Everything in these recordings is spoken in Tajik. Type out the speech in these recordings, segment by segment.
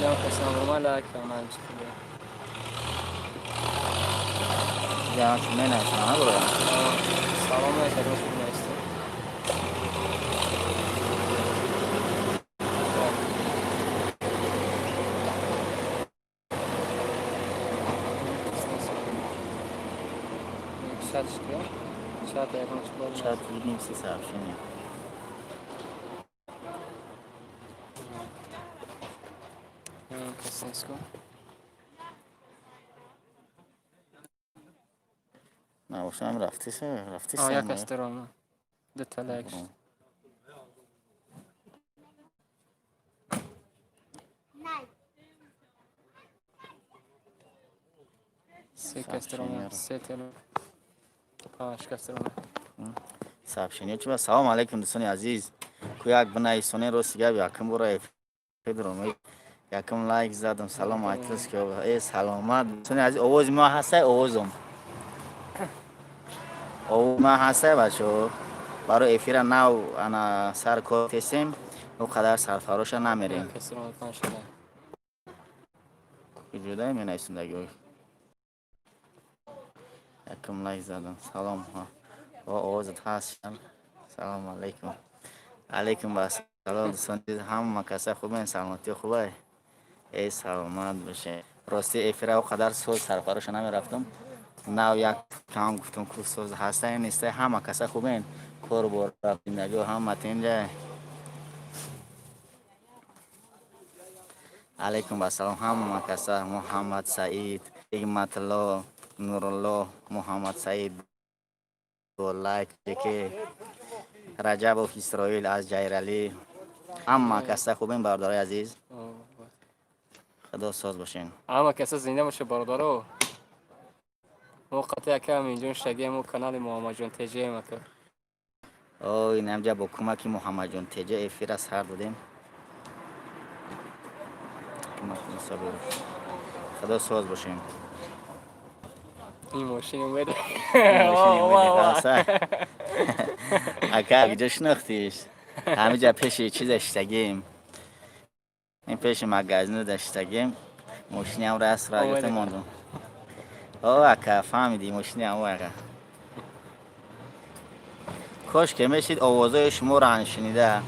Як кас нормал лайк кардам. Ҷамъ менависам, ҳа, бароям. Салом алейкум, менависем. Чат что? Чат ягон чӣ бор? Чат видим все сообщения. Кас нест ку. Набошам, рафтиса, рафтиса. Як кас даром. Дута лайк шуд. Се кас даром, се тела. Панҷ кас даром. Сообщение чи ба. Салом алейкум, дӯстони азиз. Ку як бинависоне. Рости гап, якум бора эфир, якум лайк задам. Салом айтилс ки э саломат, дӯстони азиз. Овози ма ҳастай? Овозум, овози ма ҳастай, бачаҳо? Барои эфира нав ана сар кор тесем, о қадар сарфароша намерем. Кас даром, панҷ шуда. Куҷодай менависондаги? Якум лайк задам. Салом, о, овозат ҳаст. Салом алейкум. Алейкум басалом, дӯстони, ҳама каса хубен? Саломатӣ хубай? Э, саломат боше. Рости, эфира о қадар соз сарфароша намерафтам, нав як кам гуфтам, ку соз ҳастай, нестай. Ҳама каса хубен? Кор бор, зиндагио ҳама тинҷай? Алейкум басалом, ҳама каса. Муҳаммад Саид, Ҳикматулло, Нурулло, Муҳаммад Саид бо лайк ки Раҷабов Исроил аз Ҷайралӣ. Ҳама каса хубен, бародарои азиз? Худо соз бошен. Ҳама каса зинда боша, бародаро. Мо қати акам инҷон шагем, канали Муҳаммадҷон ТЖ ака. О, инамҷа бо кӯмаки Муҳаммадҷон ТЖ эфира сар додем. Кӯмаки Мусобиров. Худо соз бошем. Ин мошин умеда. Ака, куҷо шинохтиш? Ҳамиҷа пеши чиза шиштагим, ин пеши магазину даштагим, мошиниам раст ра гирифта мондум. О, ака, фаҳмидӣ, мошиниам. О, ака, кош ке мешид овозои шуморо шунида.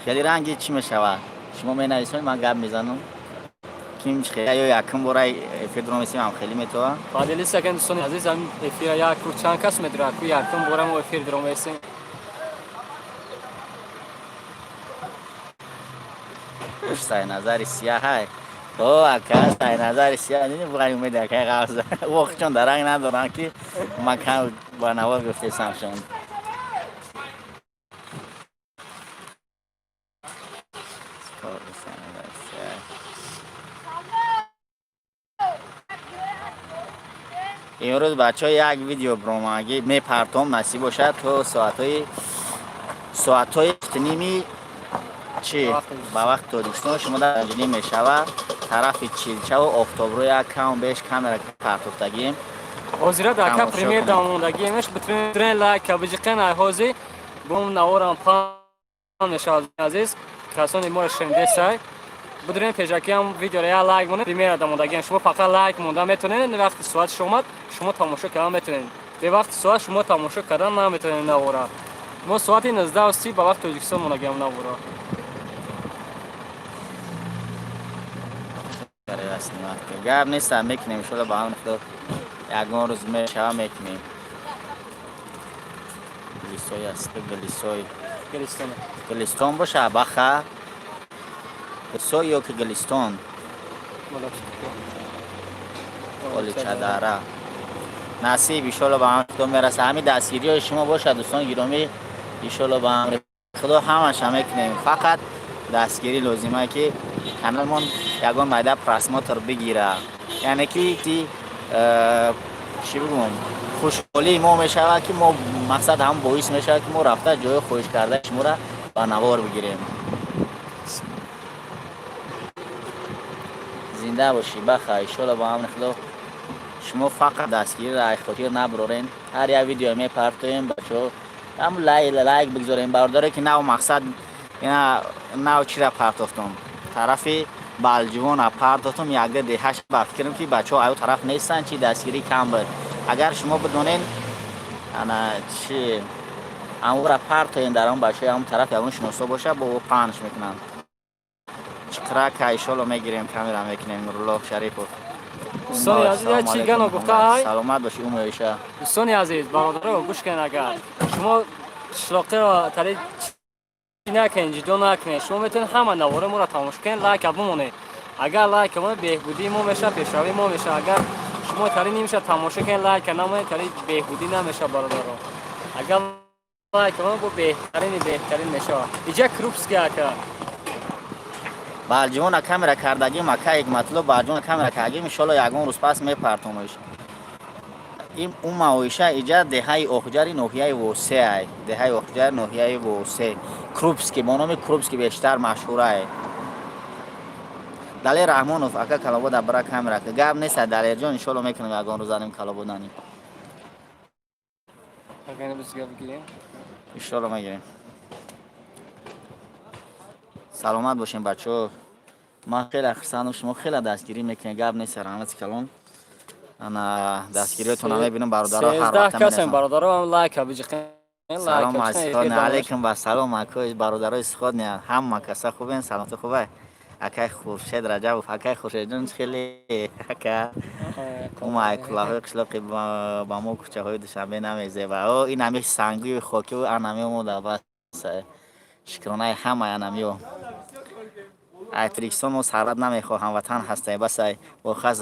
Хеле ранги чӣ мешавад? Шумо менависонед, ман гап мезанам. Ким ё якум бора эфир дромесим, ҳам хеле метавон. Поделиться кунед, дӯстони азиз, ҳамин эфира. Як ку чанд кас медурад ку, якум бора мо эфир дромесим. Сайназари сияҳай. О, ака, Сайназари сияҳ дидӣ? Буғари умеди акай ғавз воқчон даранг надорам, ки макан ба навор гуфтесамшон. Сайназари сияҳ. Имрӯз, бачаҳо, як видео бромагӣ мепартом, насиб бошад, то соатҳои 7:30 чи ба вақти Тоҷикистон шумо дар ҷинӣ мешавад. Тарафи Чилчаву Офтобро як кам беш камера партофтагим. Ҳозира дар ка Тамошо премьер кунед. Дамондагиемеш битрен лайк биҷиқен. Ай ҳозир бом наворам пан мешавад. Азиз касони моро шунидесай, бидурен пешакиам видеоро як лайк монед. Премьера дамондагием, шумо фақат лайк монда метавонед. Вақти соатш омад, шумо тамошо кардан метавонед. Бевақти соат шумо тамошо кардан наметавонед навора. Мо соати 19:30 ба вақти Тоҷикистон мондагиам навора. Гап нест, мекунем, иншолла, ба ҳамн худо ягон рӯз мешава, мекунем. Гулисой аст, Гулисой. Гулистон. Гулистон боша, баха Гулисой ё ки Гулистон. Оличадара. Насиб, иншолла, ба ҳамн худо мераса. Ҳамин дастгириҳои шумо бошад, дӯстони гиромӣ, иншолла, ба амри худо ҳамаша мекунем. Фақат дастгирӣ лозима, ки каналмон ягон майда просмотр бигира, яъне ки чӣ бигӯм, хушҳолии мо мешавад, ки мо мақсад ҳам боис мешавад, ки мо рафта ҷои хоҳиш кардаи шуморо ба навор бигирем. Зинда бошӣ, баха. Иншолла, ба амри худо, шумо фақат дастгириро ай хотир набарорен. Ҳар як видео мепартоем, бачаҳо, ҳам лайк бигзорем, бародаре ки нав мақсад. Ина нав чира партофтум, тарафи Балҷувона партофтум, якда деҳаш. Ба фикрам, ки бачаҳо аю тараф нестанд, чи дастгирӣ кам буд. Агар шумо бидонен, ана чи амура партоем, дар он бачаҳои ҳамон тараф ягон шиносо боша, бо паҳнш мекунанд. Чиқрака иншолло мегирем, камера мекунем. Нурулло Шарипов. Дӯстони азиз, як чи гано гуфта ай. Саломат бошӣ, Умоиша. Дӯстони азиз, бародаро, гӯш кунед. Агар шумо қишлоқиро тари чи накунед, ҷидо накунед, шумо метавонед ҳама навори моро тамошо кунед, лайка бимонед. Агар лайка монед, беҳбудии мо мешавад, пешравии мо мешавад. Агар шумо тари нимша тамошо кунед, лайка намонед, тари беҳбудӣ намешавад, бародаро. Агар лайка монед, бо беҳтарини беҳтарин мешавад. Иҷа Крупский, ака. Балҷувона камера кардагим, ака Ҳикматулло, Балҷувона камера кардагим, иншолло ягон рӯз пас мепартомаш. Ин Умаоиша иҷа деҳаи Охҷари ноҳияи Восе ай, деҳаи Охҷари ноҳияи Восе, Крупский, бо номи Крупский бештар машҳурай. Далер Раҳмонов, ака, Калобода бара камера. Гап нест, Далерҷон, иншолло мекунем, ягон рӯз занем Калободанӣ. Агар бизга бигирем. Иншолло мегирем. Саломат бошем, бачаҳо. Ман хеле хурсандам, шумо хеле дастгирӣ мекунед. Гап нест, раҳмати калон. Ана дастгириётона мебинам, бародаро, ҳар 13 вақта касем, мерасам. Бародаро, лайка биҷиқен. Салом азизон, алейкум ва салом, акои бародарои сходни, ҳама каса хубен, саломати хубай. Акай Хуршед Раҷабов, акай Хуршедҷон, хеле ака ума куллаҳои қишлоқи ба мо кӯчаҳои Душанбе намезеба. О, ин ҳами сангию хокию анами омода, бас шукронаи ҳамаи анамиё. Ай Тоҷикистон мо сарват намехоҳам, ватан ҳастай, басай, бо хас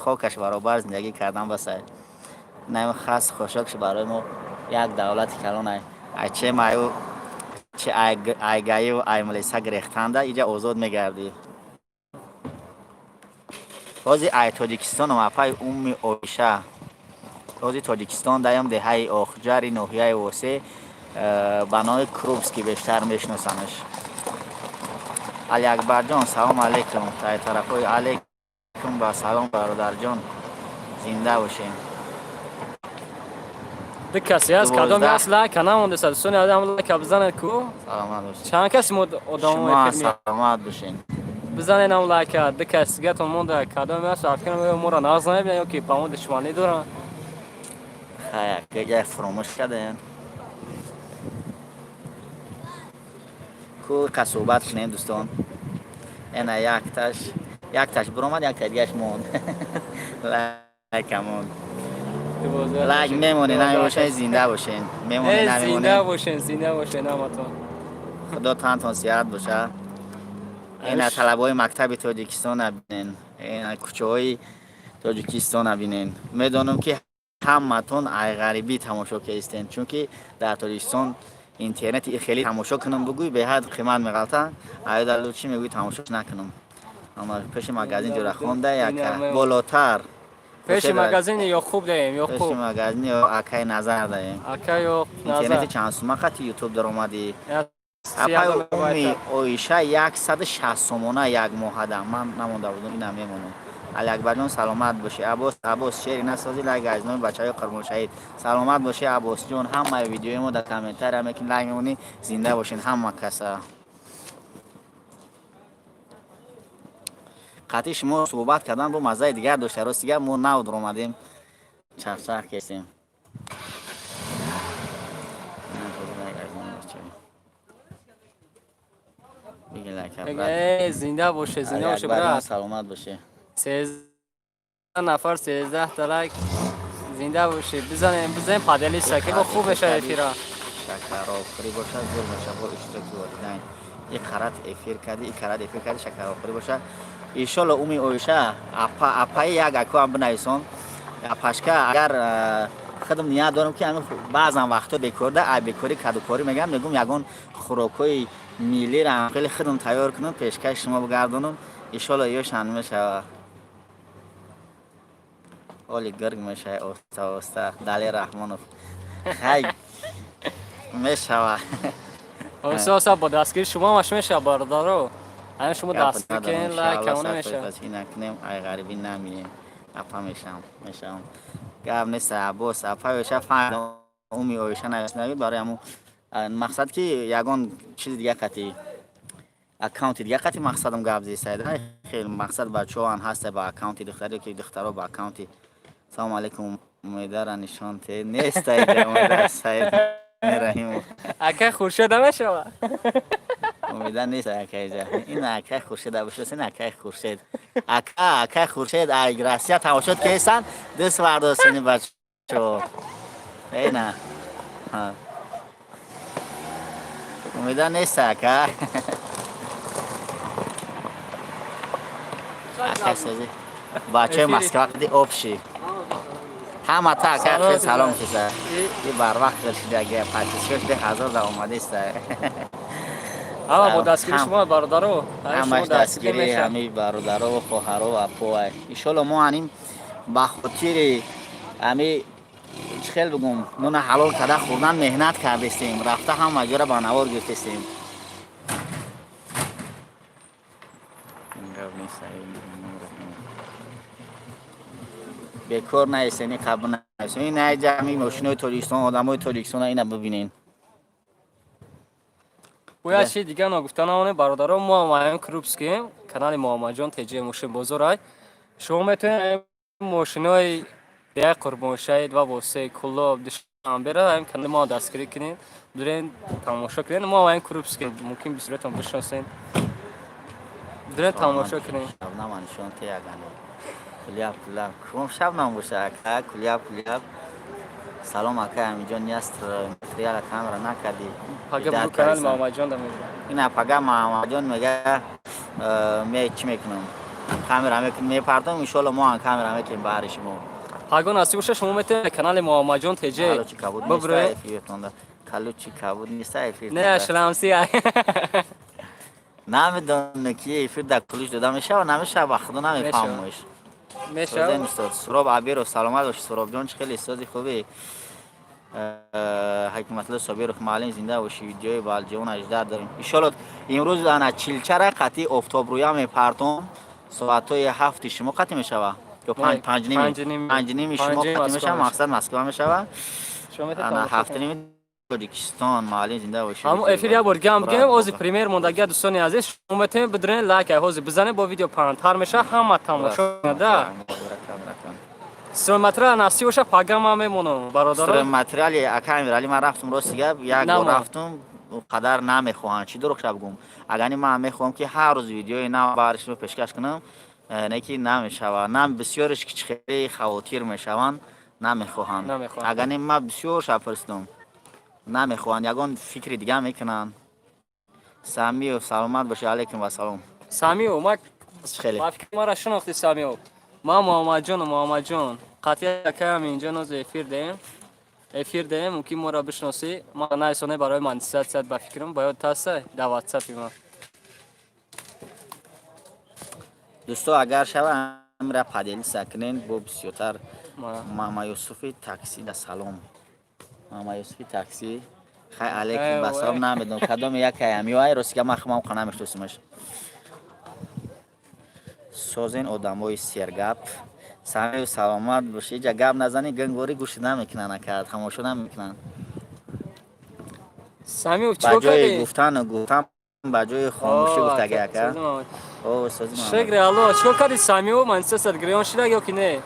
хокаш баробар зиндагӣ кардан, басай. Наим хас хошокш барои мо як давлати калонай. Ай че маю че айгаю ай милиса гирехтанда иҷа озод мегардӣ. Ҳози ай Тоҷикистонам, апай Умми Оиша. Ҳози Тоҷикистон даям, деҳаи Охҷари ноҳияи Восе, ба номи Крупский бештар мешиносамш. Алиакбарҷон, салом алейкум. Тай тарафҳои алейкум ба салом, бародарҷон, зинда бошем. Ду касе аст, кадоме аст, лайка намондеса. Дӯстони азиз, лайка бизанед ку. Саломат бошед. Чанд каси мо одамо Шумо саломат бошед. Бизанед нам лайка, ду кас дигатон монда, кадоме аст. Афкарам, моро нағз намебинанд ё ки ба мо душманӣ доранд. Хая, як фуромӯш кардем ку, қа суҳбат кунем, дӯстон. Ена якташ биромад, якта дигаш монд, лайка монд. Лайк мемонед, намебошед, зинда бошед, мемонед. Зинда намемонед. Бошен, зинда бошен ҳаматон. Худо тантон сиҳат бошад. Ина талабаҳои мактаби Тоҷикистона бинен, ина кӯчаҳои Тоҷикистона бинен. Медонам, ки ҳаматон ай ғарибӣ тамошо кардистен, чунки дар Тоҷикистон интернети хеле тамошо кунам бугӯй, беҳад қимат меғалта. Аюдалу чӣ мегӯй, тамошо накунам, ама пеши магазин ҷурахонда яка болотар. Пеши магазини Ёқуб даем. Пеши Ёқуб. Магазини акай Назар даем. Ака ё Интернети Назар. Чанд сума қати Ютуб даромадӣ, апай Уми Оиша? 160 сомона як моҳада. Ман намонда будам, инам мемонам. Алиакбарҷон, саломат бошӣ. Аббос, Аббос, шери насозӣ, лайк аз номи бачаҳои Қурбоншаҳид. Саломат бошӣ, Аббосҷон. Ҳамаи видеои мо дар комментария мекунӣ, лайк мемонӣ. Зинда бошед ҳама каса. Қатъи шумо суҳбат кардан бо маззаи дигар дошта. Рости гап, мо нав дуромадем, чархчарх кестем. Лайк аз номи бачаҳо. Биги лайк, брат. Э, зинда боше, зинда боше. Алиакбарҷон, Брат. Саломат бошӣ. 13 нафар, 13 та лайк. Зинда бошед. Бизанем, бизанем, поделиться ки бо хуб мешавад эфира. Шакаробхӯрӣ бошад, зур мешавад бо иштироки волидайн. И қарат эфир кардӣ, и карат эфир кардӣ, шакаробхӯрӣ бошад, иншолло. Уми Оиша, апа, апаи як акоам бинависон, апашка. Агар худам ният дорам, ки ҳамин баъзан вақтҳо бекорда, ай бекорӣ кадукорӣ мегӯям, мегӯм, ягон хӯрокҳои миллиро хеле худам тайёр кунам, пешкаши шумо бигардонам. Иншолло ёшан мешавад. Оли гирг мешавад оста оста. Далер Раҳмонов, хай, мешава. Оста оста бо дастгири шумо ҳамаш мешавад, бародаро. Ҳамин шумо Гап дастгир надорам, кунед, лайк иншоалло, камона сад мешавад. фоиз накунем, ай ғарибӣ намирем, апа, мешавам, мешавам, гап нест. Аббос, апа оиша фаҳмидам, Уми Оиша нависнави барои ҳамун. Мақсад ки ягон чизи дига қати, аккаунти дига қати мақсадам гап зесайда. Хел мақсад бачаҳоан ҳаста ба аккаунти духтаре ки духтаро ба аккаунти. Салому алайкум, Умедара нишон те нестай, Умеда Саид Раҳимов. Акай Хуршед намешава? Умеда нест акайҷа. Ин акай Хуршед абушос, ин акай Хуршед. Ака, акай Хуршед ай Россия тамошот кесан, дӯст вардосини бачаҳо. Эй на. Умеда нест ака. Акай созӣ. Бачаҳои Москва қади общий. Ҳама та ака хел салом шуса. И барвақт шуда, подписчик шуда, ҳазор да омадеста. Ҳама бо дастгири шумо, бародаро. Ҳамаш дастгири ҳами бародаро, хоҳаро ва апоай. Иншолло мо аним ба хотири ҳами чӣ хел бигум, нуна ҳалол карда хӯрдан меҳнат кардестем, рафта ҳама ҷора ба навор гирифтестем. Бекор наестем, қабул наестем. Ин ай ҷамъи мошинои Тоҷикистон, одамои Тоҷикистон ина бибинен. Бояд чи дига ногуфта намонем, бародаро, мо ҳам Крупскием, канали Муҳаммадҷон ТЖ мошин бозорай. Шумо метавонед мошинои дея Қурбоншаҳид ва Восеи, Кулоб, Душанбера ҳам канали мо дастгирӣ кунед, дурен тамошо кунед. Мо ҳам Крупскием, мумкин бисёретон бишносен. Дурен тамошо кунед. Шабнама нишон те ягане. Куляб, куляб. Кум шабнам боша ака, куляб, куляб. Салом ака, ҳаминҷо ниаст материала камера накардӣ. Пага бу канали Муҳаммадҷон да мегӯям. Ина пага Муҳаммадҷон мега, ме чӣ мекунам? Камера мекунем, мепартом, иншоалло мо ҳам камера мекунем баҳри шумо. Пагон насиб боша, шумо метавонед канали Муҳаммадҷон ТЖ Калучи кабуд неста эфиртонда. Калучи кабуд неста эфиртонда. Не, шламси. Намедонам ки эфир дар кулиш дода мешава, намешава, ба худо намефаҳмаш. Мешава. Устод Суроб Абиров, саломат бошӣ, Суробҷон, чӣ хеле устоди хубе. Ҳикматулло Собиров, муаллим, зинда бошӣ, видеои балҷавон аждар дорем. Иншоалло имрӯз ана чилчара қатъи офтобрӯя мепартом, соатҳои 7-и шумо қатъи мешава ё 5:30-и шумо қатъи мешава, мақсад Москва мешава. Ана 7:30 Тоҷикистон, муаллим, зинда бошӣ. Ҳамун эфир як бор гам бигем, ози пример мондагия, дӯстони азиз, шумо метавонед бидурен лайк ҳозир бизанед, бо видео паҳнтар мешава, ҳама тамошо да. Стройматериал насиб боша, пага ман мемонам, бародаро. Стройматериали ака Амирали, ман рафтум, рости гап, як бор рафтум, қадар намехоҳанд, чӣ дурӯғ шаб гум. Агарни ман мехоҳам ки ҳар рӯз видеои нав баҳри шумо пешкаш кунам, не ки намешава. Нам бисёреш ки хеле хавотир мешаванд, намехоҳанд. Агарни ман бисёр шаб фиристум, намехоҳанд, ягон фикри дига мекунанд. Самиев, саломат бошӣ, алайкум вассалом. Самиев, ма фикр мара шинохти, Самиев. Ман Муҳаммадҷону Муҳаммадҷон қатъи акаям инҷо ноз эфир деем. Эфир деем, мумкин моро бишносӣ. Ман найсоне барои монетизатсият, ба фикрам, ба ёд таста дар ватсапи ман. Дӯсто, агар шава амира поделиться кунен, бо бисёртар. Мама Юсуфи такси да салом. Мама Юсуфи такси. Хай, алейкум басалом, намедонам кадоме якай амио ай, ростига ман худам қа намешносимаш. Созен одамои сергап. Самию, саломат бошӣ, иҷа гап назанӣ, гангворӣ гӯш намекунанд, ака, тамошо намекунанд. Самиев, ба ҷои гуфтану гуфтан, ба ҷои хомӯшӣ гуфтаги ака. О, сози. Шукри Алло, чикор кардӣ, Самиев, монетизатсият гирён шуда ё ки не?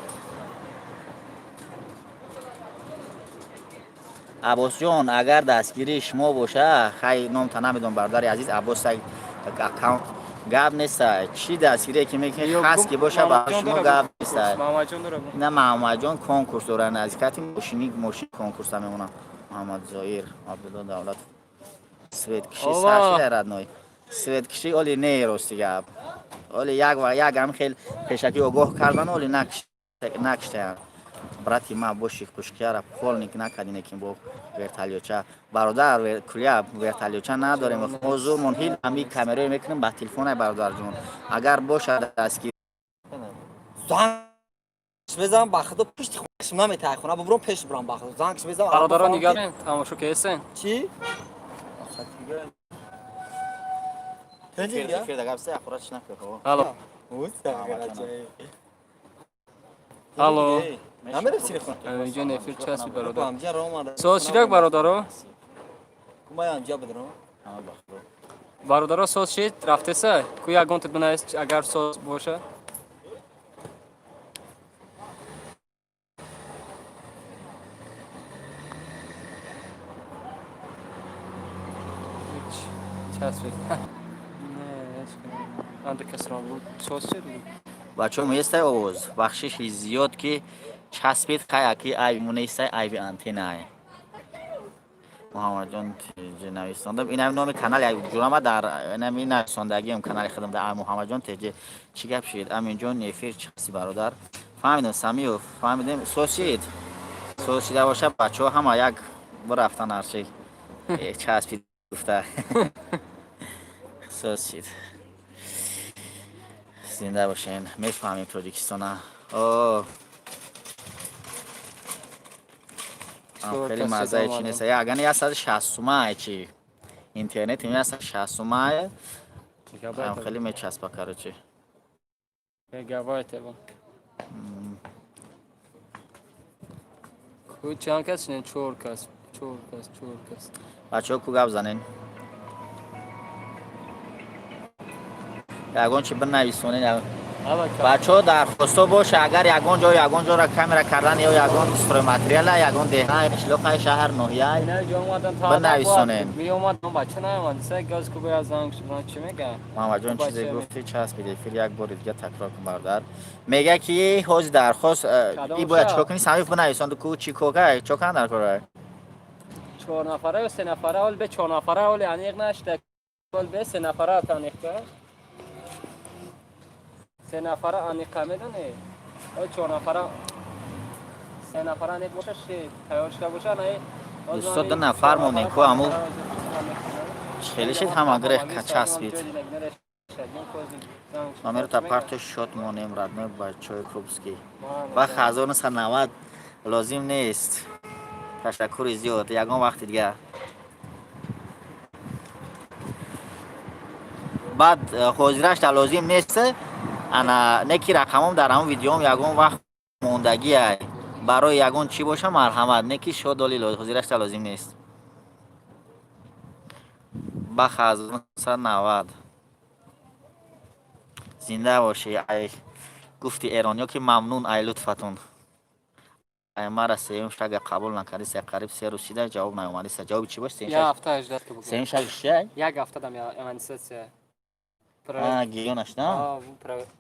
Аббосҷон, агар дастгирии шумо боша, хай, номта намедонам, бародари азиз, Аббос аккаунт гап неста, чӣ дастгирие ки мекунед, хас ки боша, ба шумо гап неста. Ина Маҳаммадҷон конкурс доранд, наздикати мошини, мошин конкурса мемонам. Муҳаммадзоир Абдулло Давлатов, светкишӣ саршида, родной, светкишӣ оли не, рости гап, оли як ва як ҳам хел пешакӣ огоҳ кардан, оли накиштаянд. Брати ма боши, хушкияра полник накардин лекин бо вертолётча, бародар, кулия вертолётча надорем, мо зурмон ҳил ҳами камераё мекунем ба телефонай, бародарҷон, агар бошад дастгир. Зангш мезанам, ба худо, пушти хонашм наметаҳай, хона бубурам, пеш бурам, ба худо, зангш мезанам. Бародаро, нигарен, тамошо кесен. Чӣ? Алло. Алло. Намерасири хон. Инҷо эфир часпи, бародар. Соат шидак, бародаро? Ма янҷа бидирам. Ҳама ба худо. Бародаро, соз шид, рафтеса? Ку ягон ту бинавис, агар соз боша. Часпид. Не, анда касро буд. Соз шид. Бачаҳо, местай овоз? Бахшиши зиёд, ки часпид. Хаяки айби нестай, айби антеннае. Муҳаммадҷон ТЖ нависондам, инам номи канали ҷурама дар инами нависондагиам, канали худам дар Муҳаммадҷон ТЖ. Чӣ гап шид, Аминҷон? Эфир часи, бародар. Фаҳмидем, Самиёв, фаҳмидем. Соз шид, соз шида боша, бачаҳо ҳама як бирафтан, ҳарчи часпид гуфта. Соз шид. Зинда бошен. Мефаҳмем Тоҷикистона. О, хеле маззаи чи нест. Агар 160 сумае, чи интернет 160 сумае, хеле мечаспа, короче. Мегабайт эбон. Ку чанд кас шинен? Чор кас, чор кас, чор кас. Бачаҳо, ку гап занен, ягон чи бинависонен. Бачаҳо, дархостҳо боша, агар ягон ҷо, ягон ҷоро камера кардан ё ягон стройматериала, ягон деҳа, қишлоқа, шаҳр, ноҳия бинависонен. Муҳаммадҷон, чизе гуфти, часпид эфир, як бори дига такрор кун, бародар. Мега ки ҳози дархост и бояд чикор кунӣ, Самиф, бинависон. Ку чӣ кор чо кан дар кора? Чор нафара ё се нафара? Ҳол бе чор нафара ҳоли аниқ нашда, ҳол бе се нафара аниқта, се нафара аниқа медонӣ, ҳол чор нафара, се нафара аниқ боша, ши тайёр шуда боша, на. Дӯсто, ду нафар монем, ку аму хеле шид, ҳама гирех часпид. Номеро парто шот монем, родной, бачаҳои Крупский. Вақт 1990 лозим нест. Ташаккури зиёд, ягон вақти дигар. Баъд ҳозирашда лозим нест. Ана неки рақамом дар ҳамон видеом ягон вақт мондагиай, барои ягон чӣ боша, марҳамат. Неки шодоли ҳозирашда лозим нест. Бах 1990. Зинда бошӣ. Ай гуфти эрониё ки мамнун ай лутфатун. Ай мара сеюм шага қабул накарди, се қариб 3 рӯз шида, ҷавоб наомадиса. Ҷавоби чӣ бош? Сеюм шаг чия? Як ҳафта дам монетизатсия. Гирёнаш на.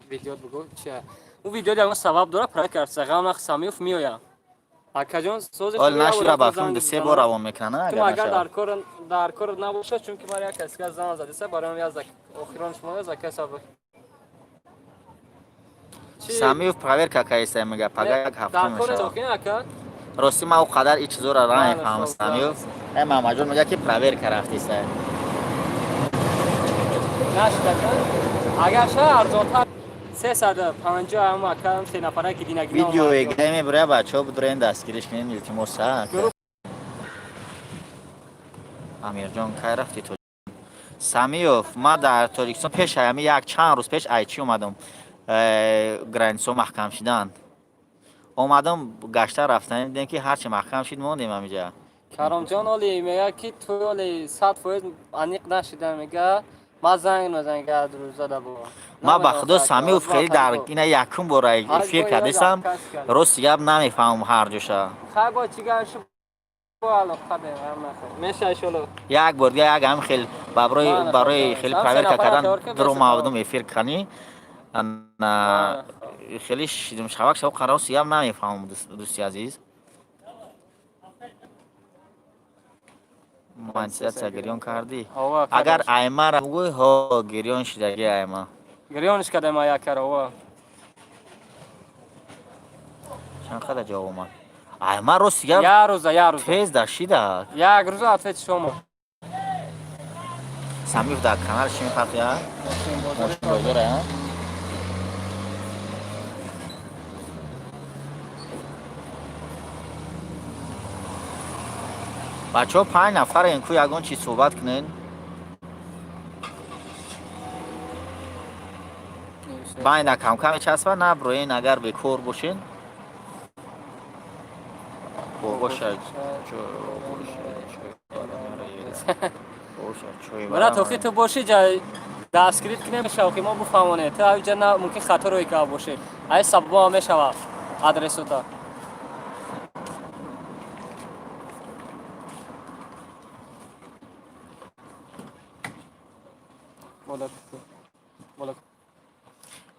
Видео бугу чия? У видео ягон сабаб дора, проверка ғам нах, Самиёв меоя. Акаҷон, сози. Ол нашура ба филм се бор равон мекунад. Ту агар дар кор набоша, чунки мара як каси зан задиса, бароям як охирон шумо заказ. Самиёв проверка каиса, мега пага як ҳафта мешавад. Рости, ман о қадар и чизоро намефаҳмам. Самиёв, э Мамаҷон мега ки проверка рафтиса. Агар ша арзонтар 350 ам акам се нафара ки динагина. Видео эгра мебуря, бачаҳо, будурен, дастгириш кунен, илтимос. Амирҷон, кай рафти то? Самиёв, ма дар Тоҷикистон пеш ами як чанд рӯз пеш айчи омадам. Границаҳо маҳкам шидан омадам, гашта рафтан, дидем ки ҳарчи маҳкам шид, мондем ҳамиҷа. Каромҷон оли мега ки ту оли 100% аниқ нашида, мега ма занг мезанга рӯзада бо. Ма ба худо, Самиёв, хеле дар ина якум бора эфир кардесам, рости гап, намефаҳмам ҳар ҷоша. Як бор дига як ҳам хел барои хеле проверка кардан дуромавдум эфир кани, хеле шидум, шавак шавак, рости гап, намефаҳмам, дӯсти азиз. Монетизатсия гирён кардӣ? Агар аймара бугӯй, ҳо, гирён шидаги айма. Гирёнш кардем якара, ова. Чанд қадар ҷавоб омад айма, рости гап? Як рӯза, як рӯза. Тез дашида. Як рӯза ответ шумо. Самиф дар канал чӣ мефарқия? Мошинбозора. Бачаҳо, панҷ нафарем, ку ягон чиз суҳбат кунен. Байна камкам часпа, наброен, агар бекор бошен. Бобоша. Брат, охи ту боши ҷа дастгирит кунем, охи мо буфаҳмонем. Ту авҷа на мумкин хато рӯй карда бошӣ. Ай сабаб мешава адресута.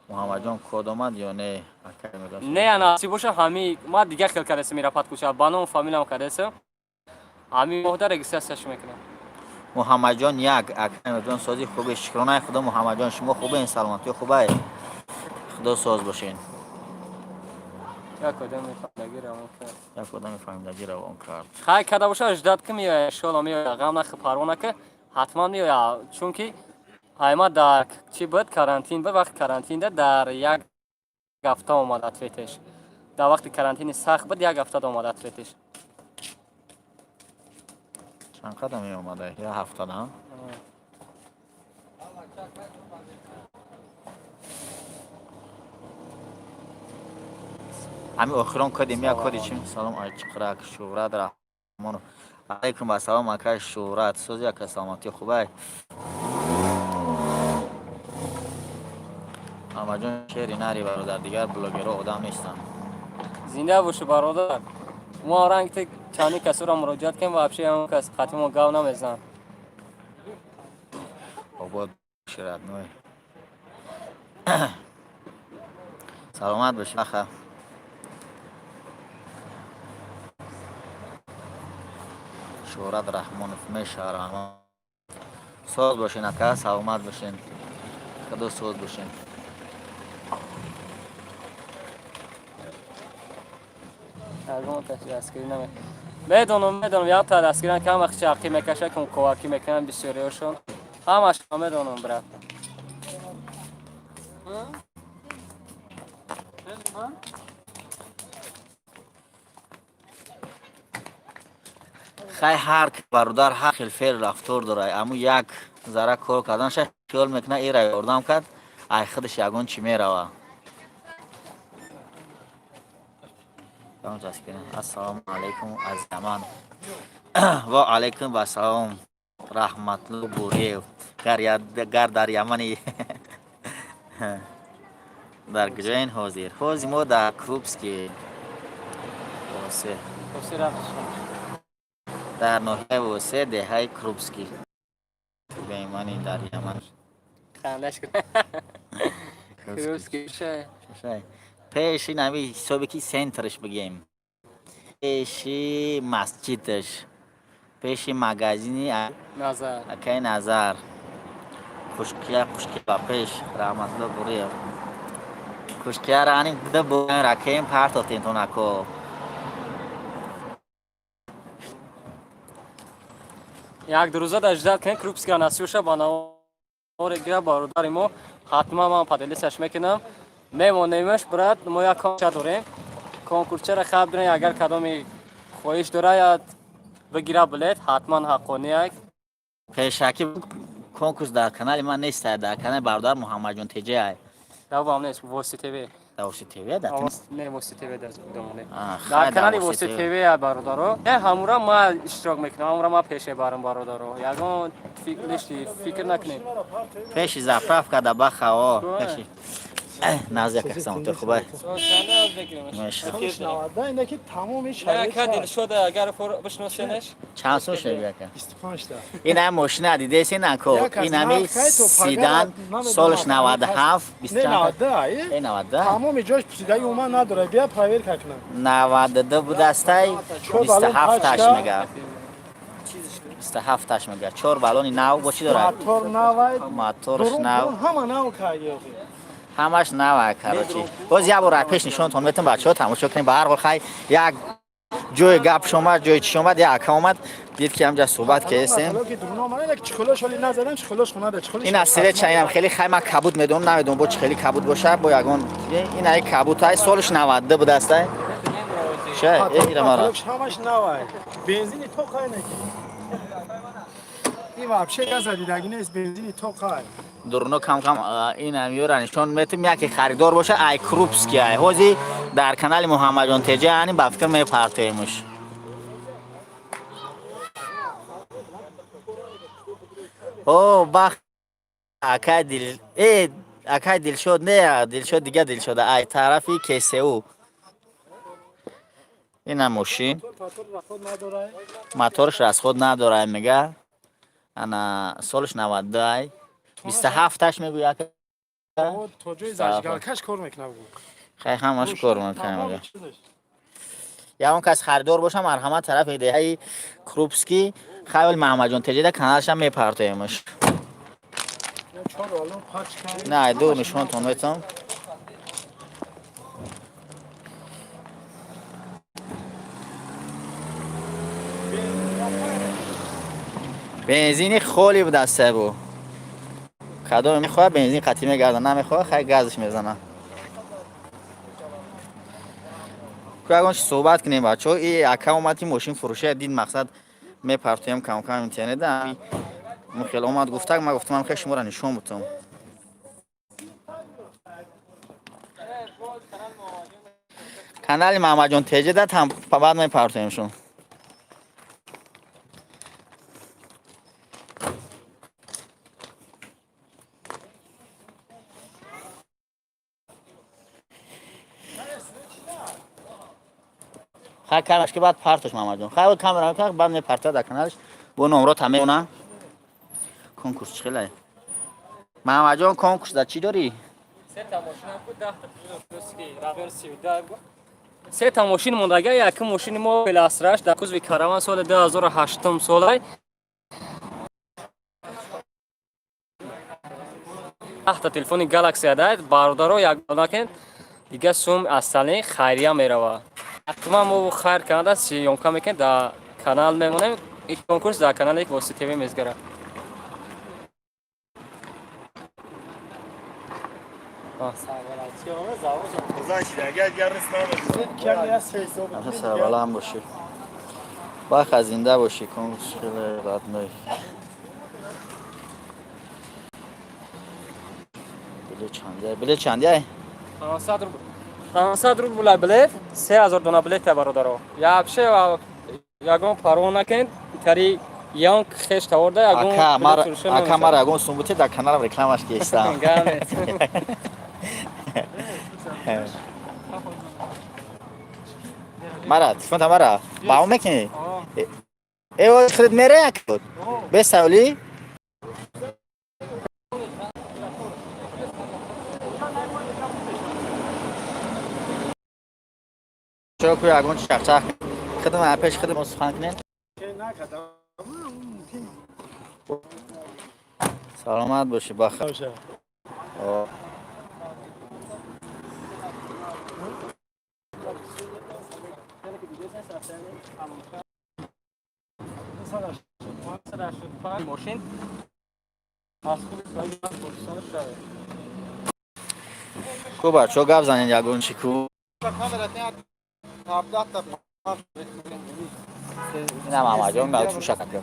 Муҳаммадҷон, код омад ё не? Не, насиб боша, ҳами ма дигар хел кардесам, ира подключа ба ном фамилиям кардесам. Ҳами моҳда регистрацияш мекунам. Муҳаммадҷон як акаҷон, сози хуби, шукронаи худо. Муҳаммадҷон, шумо хубен? Саломатӣ хубай? Худо соз бошен. Як одами фаҳмидагӣ равон кард. Як одами фаҳмидагӣ равон кард. Хай, карда боша, ждать ки меояд, иншоалло меояд. Ғам нахӯр, парво нака, ҳатман меояд, чунки айма дар чӣ буд, карантин буд. Вақти карантинда дар як ҳафта омад ответеш. Дар вақти карантини сахт буд, як ҳафтада омад ответеш. Чанд қадам меомада? Як ҳафтада? Ҳами охирон коди мия, коди чи? Салом, айчиқрак Шӯҳрат Раҳмонов. Алайкум ассалом, акай Шӯҳрат, сози, ака, саломатӣ хубай? Муҳаммадҷон, шери нари, бародар, дигар блогерҳо одам нестанд. Зинда бошӣ, бародар. Мо ранг ти чанди касоро муроҷиат кунем, вообще ҳамон кас қатъи мо гав намезанад. Обод боши, родной, саломат боши, аха. Шӯҳрат Раҳмонов меша, раҳмон, соз бошен, ака, саломат бошен, худо соз бошен. Ягон каси дастгирӣ наме, медонам, медонам, якта дастгиран кам вақт чарқӣ мекаша, кум ковакӣ мекунанд бисёриҳошон, ҳамашро медонам, брат. Хай, ҳар бародар ҳар хел феъл рафтор дорад. Аммо як зарра кор карданша хиёл мекунад, ира ёрдам кард, ай худаш ягон чӣ мерава. Ассалому алайкум аз Яман. Ва алайкум вассалом, Раҳматулло Буриев. Гар дар Ямани, дар куҷоен ҳозир? Ҳозир мо дар Крупский Восе, дар ноҳияи Восе, деҳаи Крупский. Бемани дар Яман. Хандаш. Крупский. Пеши нави ҳисобе ки центрш бигем, пеши масҷидаш, пеши магазини Назар. Акаи Назар, Хушкия, Хушкия ба пеш. Раҳматулло Буриев, Хушкияра аним да ракем партофтем тонако. Як ду рӯза дар ждать кунед, Крупския насиб ба навори гира, бародари мо, ҳатман ман поделиться мекунам, мемонемаш, брат. Мо як конкурча дорем, конкурчаро хаб дорем. Агар кадоми хоҳиш дора, бигира билет, ҳатман ҳаққонияк. Пешакӣ конкурс дар канали ман нест, дар канали бародар Муҳаммадҷон Теҷай. Давом нест, Воси ТВ. Дар Воси ТВ да? Не, Воси ТВ дар домоне, дар канали Воси ТВ, бародаро. Не, ҳамура ма иштирок мекунам, ҳамура ма пеше барам, бародаро, ягон лишний фикр накунед. Пеши заправка да баха, о пеши назди як самто хубай. Инаки тамоми Дилшода агар бишносенеш. Чанд сум шуд, яка? 25 та. Ин ҳам мошина дидеси нако, ин ҳами седан, солаш 97, 92, 92. Тамоми ҷош пусидаги уман надорад, бия проверка кунам. 92 будастай, 27 таш мега, 27 таш мега, чор баллони нав бо чӣ дорад? Мотор навай. Моторш нав. Ҳама нав каги. Ҳамаш нава, короче. Боз як бор пеш нишонтон метам, бачаҳо, тамошо кунем. Ба ҳар ҳол, хай, як ҷои гап шомад, ҷои чиш омад, як ака омад, дид ки ҳамҷа суҳбат кардем. Ин аз свеча, инам хеле, хай, ман кабуд медонам, намедонам бо чӣ хеле кабуд боша, бо ягон ин ай кабуд ай, солаш 92 будастай. Ша ира мара. Ҳамаш навай, бензини то қай неки. Ин вообще газа дидаги нест, бензини то қай. Дуруно кам кам ин ёра нишон метим, яке харидор боша, ай Крупский, ай ҳози дар канали Муҳаммадҷон Теҷа ани ба фикр мепартоемуш. О, бах, акай дил, акай Дилшод не, Дилшод дига Дилшода, ай тарафи КСУ. Ина мошин. Моторш расход надора, мега. Ана солш 92 ай. 27-аш мегӯя ака. То ҷои зажигалкаш кор мекунад. Хай, ҳамаш кор мекунад, мега. Ягон кас харидор боша, марҳамат, тарафи деҳаи Крупский. Хайвол Маҳамадҷон Теҷида каналашам мепартоемаш. На, ду нишонтон метам. Бензини холи будаста бу. Кадоме мехоҳад, бензин қатӣ мегарда, намехоҳад, хай, газш мезана. Ку ягон чи суҳбат кунем, бачаҳо. И ака омад, ки мошин фурӯшия дид, мақсад мепартоем камкам интернета. Хеле омад, гуфтак, ман гуфтам, ман хел шуморо нишон бутам. Канали Маҳамадҷон Теҷида там баъд мепартоемшон. Хай, камераш ки баъд партош, Маҳамадҷон. Хай, камера мекунад, баъд мепартояд дар каналаш. Бо номро та меона. Конкурс чӣ хелае? Маҳамадҷон, конкурс дар чӣ дорӣ? Сета мошинам ку 10 та плюски размер 32. Сета мошин мондага. Якум мошини мо Веласраш дар кузови Караван, соли 2008 солай. 10 та телефони Galaxy адаед. Бародаро, як накен, дига сум асталин хайрия мерава. Ҳатман мо хайр канада съёмка мекунем, дар канал мемонем. Ин конкурс дар канали Воси ТВ мезгара. Сарбаланд бошӣ. Баха, зинда бошӣ, конкурс хеле родной. Билет чандия? Билет чандия? 500 рубл. 500 рубл билет, 3000 дона билета, бародаро. Вообще ягон парво накунед, тари янг хеш таворда ягон. Ака, мара, ака, мара ягон сум бутед, дар каналам рекламаш кестам. Гамет. Мара, телефонта мара. Баъо мекунӣ? Э, худат мере як буд. Бесавли? Чо ку ягон чақчақ хидм пеш хидм сухан кунед. Саломат бошӣ, баха. Мошин аз худи Тоҷикистон шавед. Ку, бачаҳо, гап занед ягон чи ку. Ина Маҳамадҷон ба чӯша кака.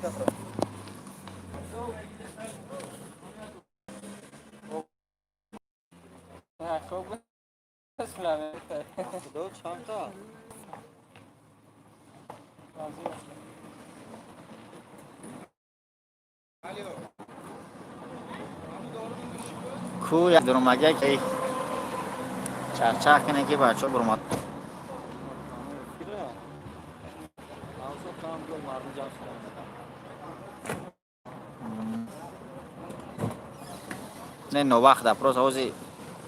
Чанда? Ку як дуромага ки чақчақ кунед, ки бачаҳо буромад. Не, новақт просто ҳози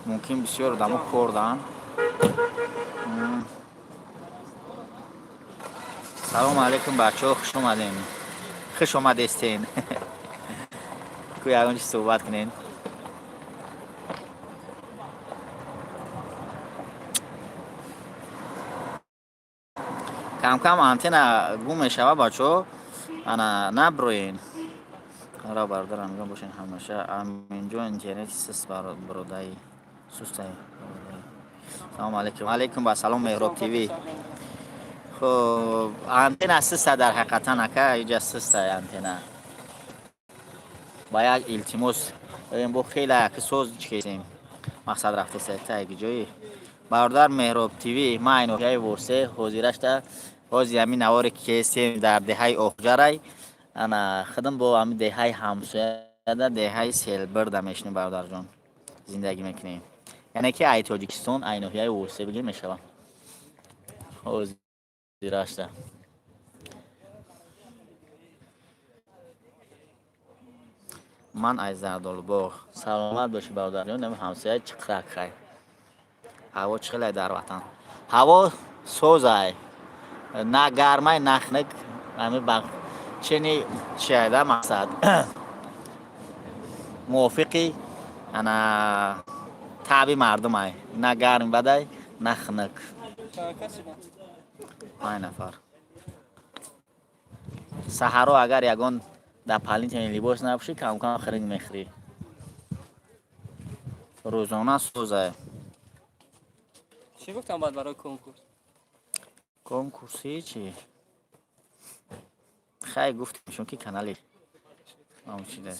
мумкин бисёр одамо кор даанд. Салому алайкум, бачаҳо, хуш омадем, хуш омадестен. Ку ягон чи суҳбат кунед. Камкам антена гум мешава, бачаҳо, ана наброен. Ара, бародар, амиҷон бошен ҳамаша. Аминҷон, интернети суст, бародари, сустай. Салому алайкум. Алайкум ба салом, Меҳроб ТВ. Хуб, антена суста дар ҳақиқатан, ака, иҷа суста антена. Ба як илтимос, бо хеле яки соз чикесем. Мақсад рафтеса таги ҷои. Бародар Меҳроб ТВ, ман ай ноҳияи Восе ҳозирашта. Ҳозир ҳамин наворе ки кесем дар деҳаи Охҷарай. Ана худам бо ҳамин деҳаи ҳамсоя. Россияда деҳаи Селбирда мешинем, бародарҷон, зиндагӣ мекунем. Яъне ки ай Тоҷикистон, ай ноҳияи Восе бигир мешавад. Ҳозирашда. Ман ай Зардолубоғ. Саломат бошӣ, бародарҷон. Нами ҳамсоя чиқрак хай. Ҳаво чӣ хелай дар ватан? Ҳаво созай. На гармай, на хунук. Ами ба чени чиайда мақсад. Мувофиқи ана таби мардумай. На гарми бадай, на хунук. 5 нафар. Саҳаро агар ягон дополнительный либос напӯшӣ, камкам хиринг мехӯрӣ. Рӯзона созай. Чӣ гуфтам баъд барои конкурс? Конкурси чӣ? Хай, гуфтем, чунки канали чида.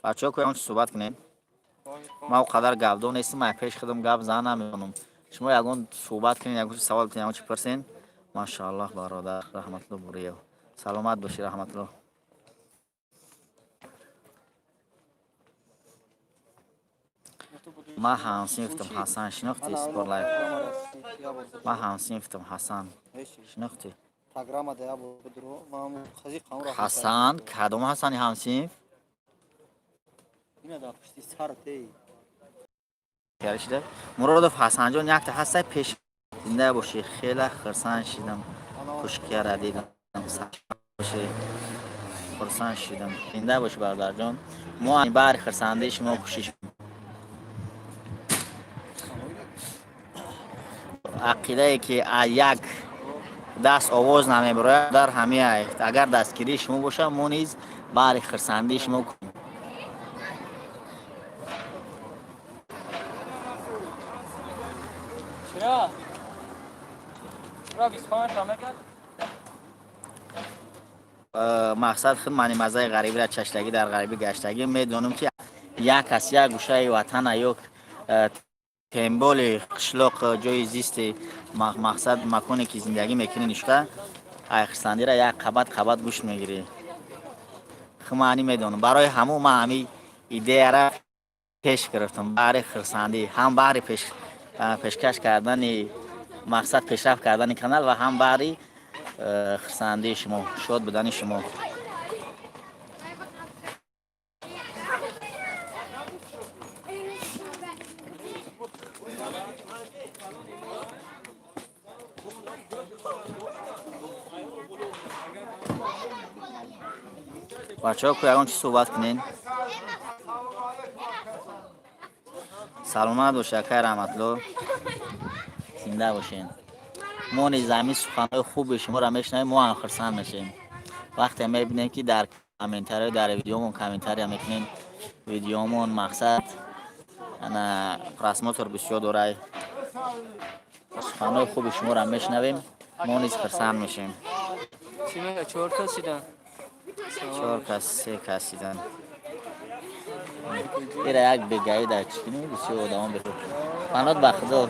Бачаҳо, ко ягон чи суҳбат кунем. Ман о қадар гапдон нестам, ай пеш худам гап зан намедонам. Шумо ягон суҳбат кунед, ягон савол кунед, ягон чи пурсен. Машааллоҳ, бародар Раҳматулло Буриев. Саломат бошӣ, Раҳматулло. Ман ҳамсинфтам Ҳасан, шинохтӣ? Спорт Лайф. Ман ҳамсинфтам Ҳасан. Шинохтӣ? Программа да будро. Ман хази қамра. Ҳасан, кадом Ҳасани ҳамсинф? Ина да пушти сар тей. Шида. Муродов Ҳасанҷон якта ҳастай пеш. Зинда бошӣ, хеле хурсанд шидам. Хушкияра дидам. Бошӣ. Хурсанд шидам. Зинда бошӣ, бародарҷон. Мо баҳри хурсандии шумо кӯшиш ақидае ки як даст овоз намебарояд дар ҳамиай. Агар дастгирии шумо бошад, мо низ баҳри хурсандии шумо. Чира? Чира 25 та мекард? Мақсад худ мани маззаи ғарибира чаштагӣ, дар ғарибӣ гаштагӣ, медонам, ки як кас як гӯшаи ватана ё темболи қишлоқ, ҷои зисти, мақсад маконе ки зиндагӣ мекунӣ, ништа ай хурсандира як қабат қабат гӯшт мегирӣ. Худ ман ани медонам. Барои ҳамун ман ҳами идеяра пеш гирифтам, баҳри хурсандӣ, ҳам баҳри пешкаш кардани, мақсад пешрафт кардани канал ва ҳам баҳри хурсандии шумо, шод будани шумо. Бачаҳо, ку ягон чи суҳбат кунен. Саломат бош, акай Раҳматло, зинда бошен. Мо низ ҳамин суханҳои хуби шуморо мешунавем, мо ҳам хурсанд мешавем, вақте мебинем, ки дар комментарио, дар видеомон комментария мекунем, видеомон мақсад ана просмотр бисёр дорай. Суханҳои хуби шуморо мешунавем, мо низ хурсанд мешавем. Чӣ мега, чор кас шидан? Чор кас, се кас шидан. Ира як бегаи дар чӣ кунем, бисёр одамон бехуд. Фанот, ба худо.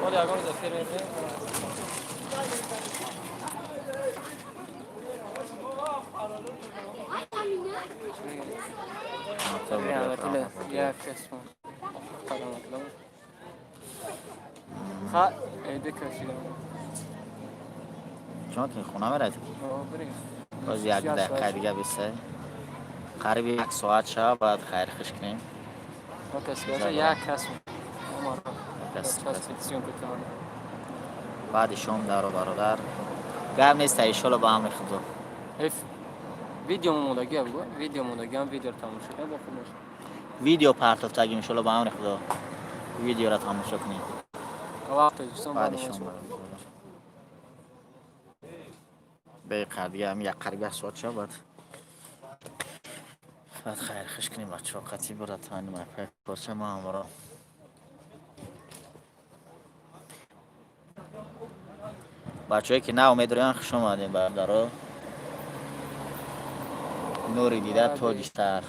Оли ягон рӯз эфир мебинем. Раҳматулло, як кас Раҳматулло. Ха, ду кас шидан. Чон ки хона меравед? Бирем. Боз як дақиқа дига бисе. Қариби як соат шава, баъд хайрхуш кунем. Кас як кас. Кас. Баъди шом даро, бародар. Гап нест, иншолло, ба амри худо. Видео мондагӣ, бугу, видео мондагӣ, ҳам видеоро тамошо кунем, бо хуб мешавад. Видео партофтагим, иншолло, ба амри худо. Видеоро тамошо кунем. Вақт Тоҷикистон. Баъди шом, беқар дига ҳам як қариби як соат шава, баъд хайрхуш кунем, бачаҳо. Қатъи братани мапа корча ма ҳамро. Бачаҳое ки нав медоранд, хуш омадем, бародаро. Нури дида, тоҷи сар.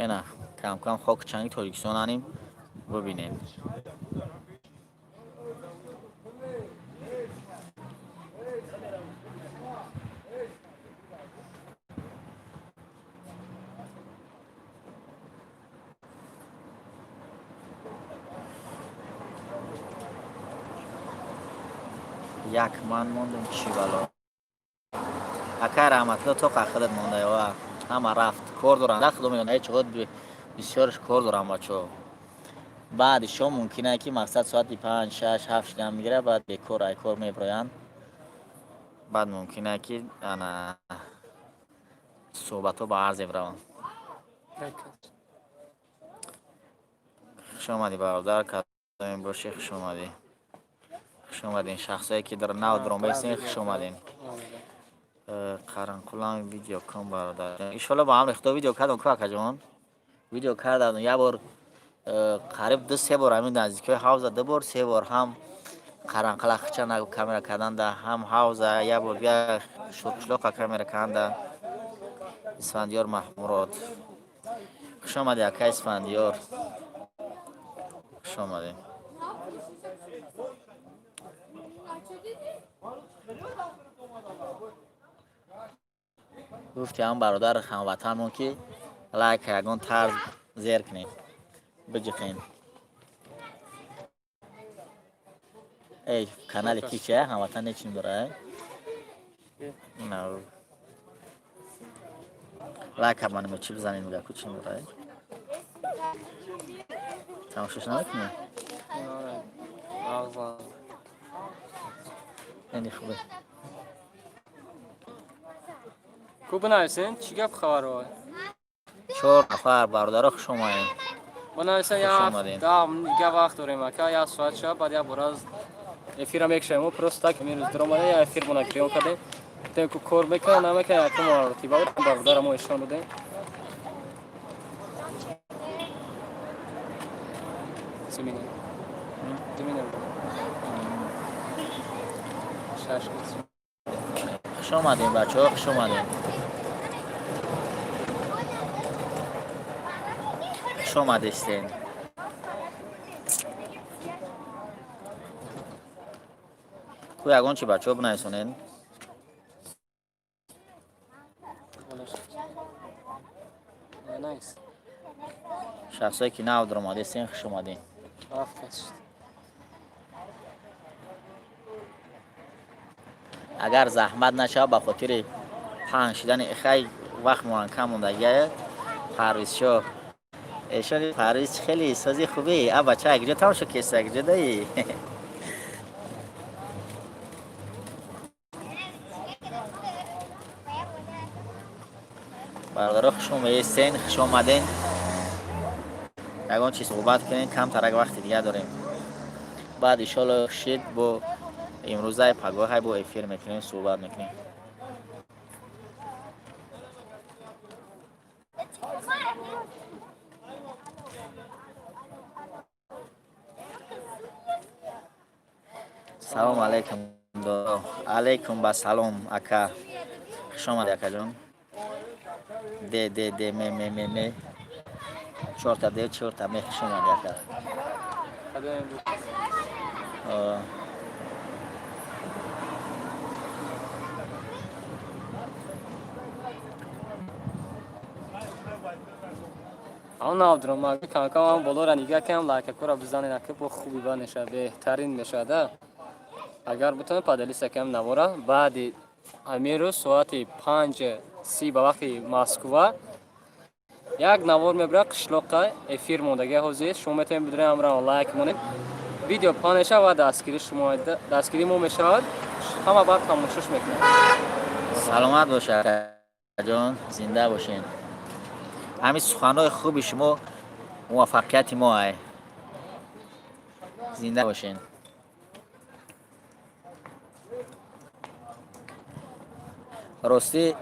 Ина. Камкам хоку чанги Тоҷикистон аним бубинед. Як ман мондум, чӣ бало, акай Раҳматулло, то худат монда, ва ҳама рафт, кор доранд. Да, худо медонад, ҳеҷ худ бисёрш кор дорам, бачаҳо. Баъди шом мумкин ки мақсад соати 5, 6, 7 шидан мегирад, баъд бекор ай кор меброянд, баъд мумкин ки ана суҳбатҳо ба арзе бираванд. Хуш омадӣ, бародар, кадоме бошӣ, хуш омадӣ. Хуш омадем, шахсое ки дар нав дуромбаистен, хуш омадем. Қаранқулам видео кун, бародар, иншолло ба амри Худо. Видео кардам ку, акаҷон, видео кардам як бор, қариб ду се бор ҳамин наздикиҳои ҳавза, ду бор, се бор ҳам Қаранқала хича камера карданда, ҳам ҳавза як бор бия Шурқишлоқа камера карданда. Исфандиёр Маҳмурод, хуш омадӣ, ака Исфандиёр, хуш омадӣ. Гуфти ҳам бародар ҳамватанмон ки лайк ягон тарз зер кунем, биҷиқем. Эй, канали ки чия, ҳамватан нечин дора? Лайк ҳаманимо чӣ бизанем, мега ку чин дора? Тамошош намекунӣ? Ени хубе. Ку бинависен, чӣ гап хабаро? Чор нафар, бародаро, хуш омадем. Бинависен. Хуш Як омадем. 10 дига вақт дорем, ака, як соат шава, баъд як бор аз эфира мекушем. Мо просто так имрӯз дуромада як эфир мона криём кардем, гуфтем ку кор мекунад, намекунад, якум маротиба бародара мо ишон додем. Зимина. Зимина. Шаш. Хуш омадем, бачаҳо, хуш омадем, хуш омадистем. Ку ягон чи, бачаҳо, бинависонед. Nice. Шахсое ки нав дуромадистем, хуш омадем. Ҳафт кас шуд. Агар заҳмат нашавад, ба хотири паҳн шидани хай вақт моан кам мондагия. Парвизшоҳ эшони, Парвиз, хеле сози хубӣ, а бача, якҷо тамошо кеста, якҷо даи. Бародаро, хуш омадистен, хуш омаден. Ягон чиз суҳбат кунем, камтарак вақти дига дорем. Баъд иншолло шид бо имрӯзаи пагоҳай бо эфир мекунем, суҳбат мекунем. Салом алейкум, алейкум ба салом, ака, хуш омадӣ, акаҷон. Д д д м м м м, чорта д, чорта м, хуш омадӣ, ака. Кадоме буд? О. Он навдуром камкам болора нигаҳ кам, лайкакора бизанед, ака, бо хуби ба мешавад, беҳтарин мешавад. А агар бутонед, поделиться кам навора. Баъди ҳамин рӯз соати 5:30 ба вақти Москва як навор мебирад, қишлоқа эфир мондагия. Ҳозир шумо метавонед бидуред, ҳамраҳ лайк монед, видео паҳн мешавад ва дастгири шумо, дастгири мо мешавад, ҳама баъд тамошош мекунад. Саломат бошед, акаҷон, зинда бошед. Ҳамин суханҳои хуби шумо муваффақияти мо ай. Зинда бошед. Ростӣ,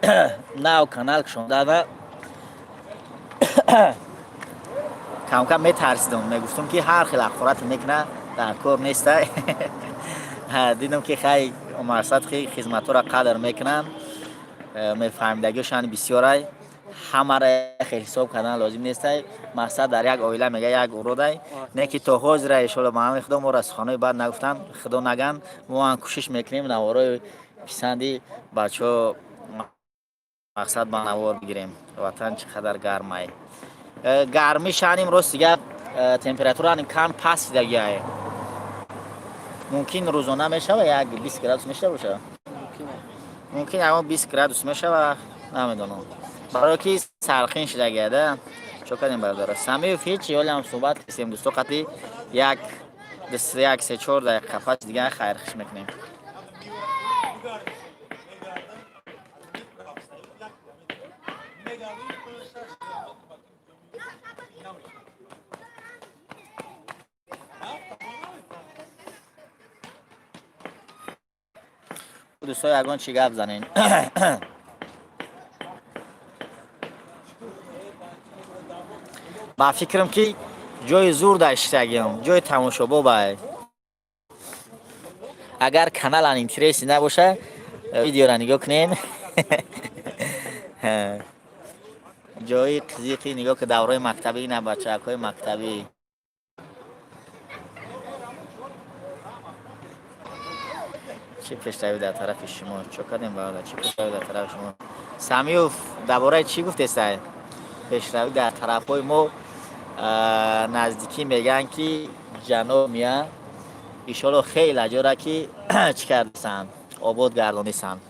нав канал кушондада камкам метарсидам, мегуфтам ки ҳар хел ҳақорате мекуна, дар кор неста. Дидам ки хай мақсад хизматҳоро қадр мекунанд, мефаҳмидагиошан бисёрай, ҳамаро хел ҳисоб кардан лозим нестай. Мақсад, дар як оила мега, як уродай не, ки то ҳозира, иншолло, маънои худо моро суханои бад нагуфтан. Худо наган, мо ҳам кӯшиш мекунем, наворои писанди бачаҳо, мақсад, ба навор бигирем. Ватан чӣ қадар гармай. Гармӣ шаним, рости гап, температура кам паст шидагиай. Мумкин, рӯзона мешава, як 20 градус мешава боша, мумкин ягон 20 градус мешава, намедонам, барое ки сархин шидагиада. Чо кардем, бародара Самиев? Ҳеч, ҳолиам суҳбат кистем, дӯсто, қати як як 3-4 дақиқа пас дигар хайрхиш мекунем. Дӯсто, ягон чӣ гап занен. Ба фикрам, ки ҷои зур даштагиам, ҷои тамошобобай. Агар каналан интересный набоша, видеора нигоҳ кунен. Ҷои қизиқи нигоҳ ки давраи мактабӣ на, бачаакҳои мактабӣ. Чӣ пешравӣ дар тарафи шумо? Чо кардем, бародар? Чӣ пешравӣ дар тарафи шумо? Самиёв, дар бораи чӣ гуфтесай? Пешравӣ дар тарафҳои мо, наздикӣ мегӯянд, ки ҷаноб мия, иншолло, хеле ҷора ки чӣ кардасанд, обод гардонисанд,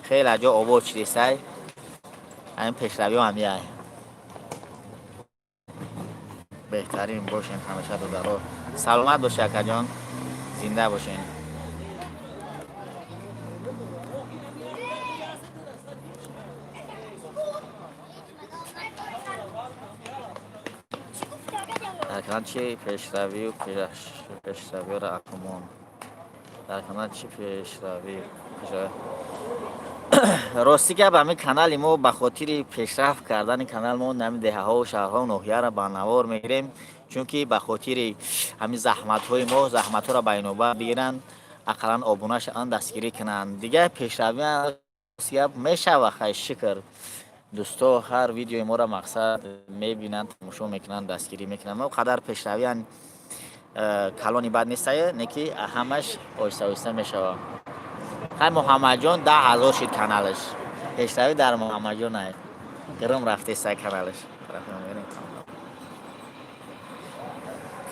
хеле ҷо обод шудисай. Ҳамин пешравиҳо ҳамияй. Беҳтарин бошем ҳамеша, додаро. Саломат бошед, акаҷон, зинда бошен. Дар канал чи пешравию пешравиёро акумон? Дар канал чӣ пешравӣ? Рости гап, ҳамин канали мо, ба хотири пешрафт кардани канал мо ҳамин деҳаҳову шаҳрҳо, ноҳияро ба навор мегирем, чунки ба хотири ҳамин заҳматҳои мо, заҳматҳоро ба инобат бигиранд, ақаллан обуна шаванд, дастгирӣ кунанд. Дигар пешравӣ гап мешава. Хай, шукр, дӯсто ҳар видеои моро, мақсад, мебинанд, тамошо мекунанд, дастгирӣ мекунанд. Мо қадар пешравиан калони бад нестае, не ки ҳамаш оҳиста оҳиста мешава. Хай, Муҳаммадҷон 10 000 шид каналаш. Пешравӣ дар Муҳаммадҷон ай гирм рафтеста каналаш.